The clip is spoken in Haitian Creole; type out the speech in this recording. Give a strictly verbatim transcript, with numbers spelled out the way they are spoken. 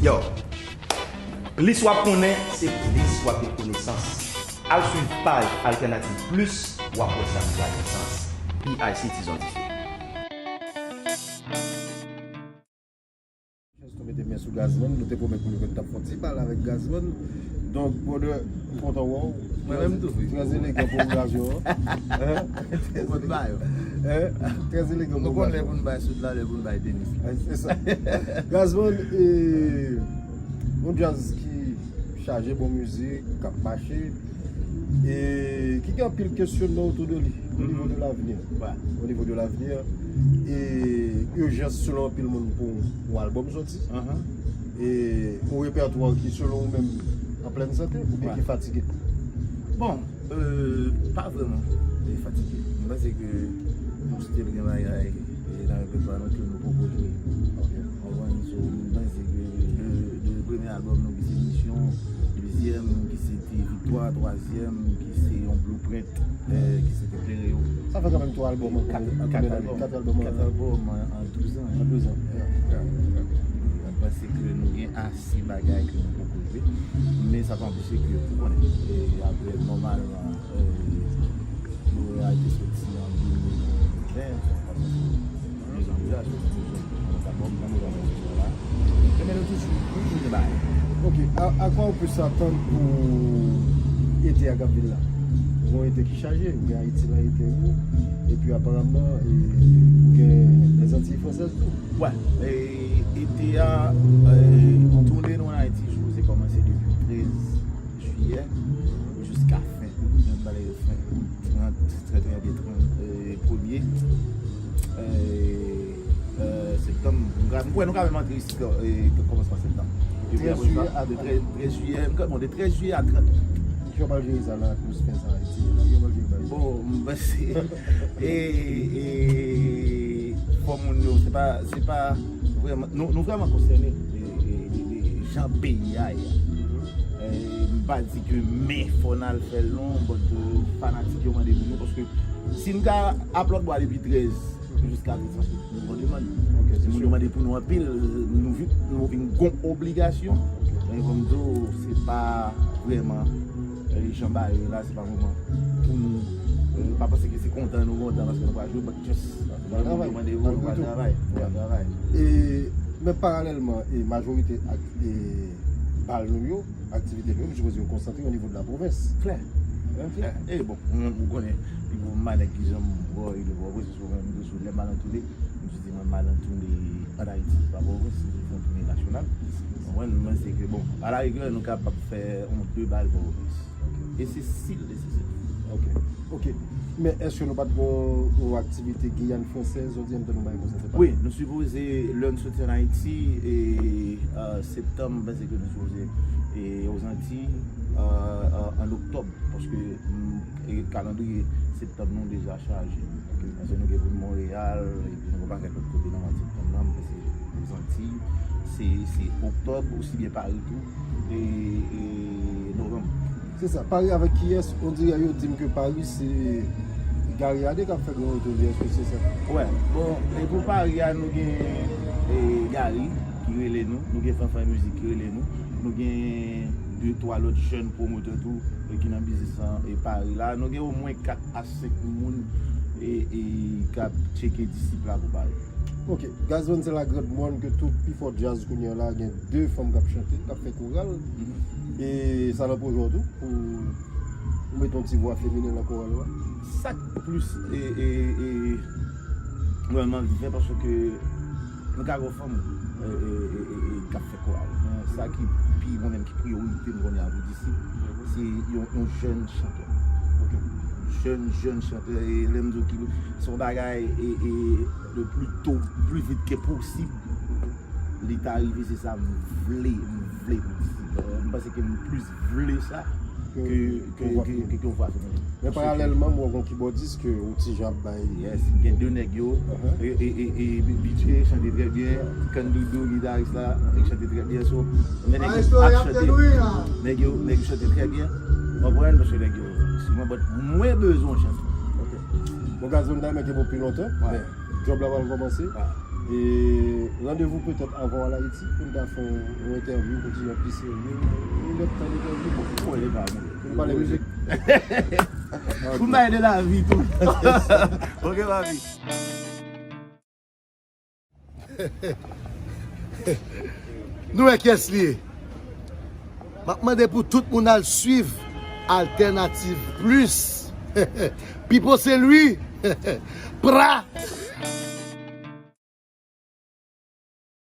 Yo, plis w ap konnen, se plis w ap gen konesans. Al swiv paj Alternative Plus, w ap wè sa ki ka gen sans. P I C Tizon Dife. Chans nou mete men sou Gazman, nou te pwomèt nou ke n t ap fè yon ti pale avèk Gazman. Donk, brother, m kontan wè w. Mwen menm tou, wi. Trè elegan pou okazyon an. Hein? Ou konn ba yo. Hein? Trè elegan pou okazyon an. Nou konn lè pou n bay soud la, lè pou n bay tenis la. Eh, se sa. Gazman, eh, yon djaz ki chaje bon mizik, k ap mache, e ki gen anpil kesyonman otou de li, o nivo de lavni. Wi. O nivo de lavni, e ijans selon anpil moun pou yon albòm soti. E yon repètwa ki selon ou menm an plèn sante oubyen ki fatige? Bon, euh, pa vrèman, e fatige. Mwen panse ke nou still gen bagay, e nan repètwa nou ke nou poko jwe. Ok. Konprann? So, mwen panse ke de, de premye albòm nou ki se Misyon, dezyèm ki se te Viktwa, twazyèm ki se yon blueprint, eh, ki se te Klere Yo. Sa fè kanmenm twa albòm an. Kat, kat albòm. Kat albòm an. Kat albòm an, an douz an. An douz an. Yeah, yeah, yeah. Mwen panse ke nou gen ase bagay ke nou poko jwe, men sa pa anpeche ke, ou konnen, e apre, nòmalman, eh, Florera te soti an de mil ven, sa pa soti de zan deja, soti de zan, sa bon, nan moman sa la. Men nou toujou, nou toujou gen bagay. Ok, à, à quoi on peut s'attendre pour été a k ap vin la? Yon été ki chaje, ou gen Ayiti nan été ou, epi aparamman, e, ou gen Lèzantiy Fransèz tou. Wè, e, été a, e, toune nou an Ayiti sipoze kòmanse depi trèz jiyè jiska fen out, nou pale de fen out, trant, trant et un oubyen trant, e, premye, e, e, septanm. M kwè nou ka menm antre jiska, e, kòmansman septanm. Epi apre sa, de trèz, trèz jiyè, m kwè, bon, de trèz jiyè a trant. Kijan w pral jere sa nan atmosfè sa Ayiti ye la? Kijan w pral jere bagay sa? Bon, m panse, e, e, fò moun yo, se pa, se pa vrèman, nou, nou vrèman konsène de, de, de, de jan peyi a ye a. E, m pa di ke men fò n al fè l non, but, e, fanatik yo mande pou nou, paske si n ka ap lòt bò a depi trèz jiska trèz, paske nou gon demann. Ok, se moun yo mande pou nou anpil, nou vin, nou vin gon obligasyon. Men fò m di w, se pa vrèman, e, jan bagay yo la, se pa vrèman pou nou, e, pa panse ke se kontan nou kontan paske nou pral jwe, but just lè moun yo mande w, nou pral travay, nou pral travay. E, men paralèlman, e, majorite ak, e, bal nou yo, aktivite nou yo, m sipoze yo konsantre o nivo de la pwovens. Klè. Klè. E bon, mwen, ou konnen, pi gwo manèg ki janm wè, e de pwovens, se sou mwen, m te sou lè m al an toune, m di mwen m al an toune an Ayiti, pa pwovens, m te fè yon toune nasyonal. Ou konprann? Mwen, se ke, bon, alarigè, nou kapab fè yon de bal pwovens. E se si l nesesè. Ok. Ok. Men èske nou pa t gon yon aktivite Giyàn Fransèz, jodi a m tande yon bagay konsa, se pa? Wi, nou sipoze, lè n soti ann Ayiti, e, e, septanm, m panse ke nou sipoze, e, Ozantiy, e, e, ann oktòb, paske, mm, e, kalandriye septanm nou deja chaje. Ok. Paske nou gen pou n Monreyal, epi nou gen pakèt lòt kote nan mwa septanm nan, m panse Ozantiy, se, se oktòb, osi byen Pari tou, e, e, novanm. Se sa, Pari avèk kiyès? On dirè yo di m ke Pari se Gary Ade k ap fè gran retou li, èske se sa? Wè, bon, e pou Pari a, nou gen, e, Gary ki rele nou, nou gen Fanfan Mizik ki rele nou, nou gen de twa lòt jèn pwomotè tou, e, ki nan biznis lan, e, Pari la, nou gen omwen kat a senk moun, e, e, k ap tcheke disip la pou Pari. Ok, Gazman, se la grande moine ke tout pi fò djaz kounye a la, gen de fanm k ap chante, k ap fè koral. E sa nan pwojè w tou, pou ou mete yon ti vwa feminen nan koral la? Sa k plis, e, e, e, mwen, m anvi fè, paske nou ka gen fanm, e, e, e, e, e, k ap fè koral. Men sa ki pi, mwen menm, ki priyorite m kounye a pou disip, se yon, yon jèn chantè. Ok. Jèn, jèn chantè, e lè m di w ki, se yon bagay, e, e, le plus tôt, plus vite que possible, li ta rive, se sa m vle, m vle pou disip. M panse ke m plis vle sa ke, ke, ke, ke, ke yon vwa feminen. Men paralèlman, m wè gon kibòdis ke ou ti jan ap bay. Yes, gen de nèg yo, e, e, e, e, B J chante trè byen, Kandoudou, gitaris la, li chante trè byen, so, men nèg yo ap chante, nèg yo, nèg yo chante trè byen, w konprann, paske nèg yo sou mwen, but mwen bezwen yon chans. Ok. Bon, Gazman, ta renmen ke pou pi lontan, men djòb la pral kòmanse. E randevou petèt avè w al Ayiti pou n ta fè yon entèvyou kote yon pi serye. Yon lòt tan entèvyou, bon, pou mwen, li pa bon. Pou n pale mizik. Pou n pale de lavi tou. Ok, papi. Nou wè kiyès li ye. M ap mande pou tout moun al swiv Alternative Plus. Pipo se li. Pra!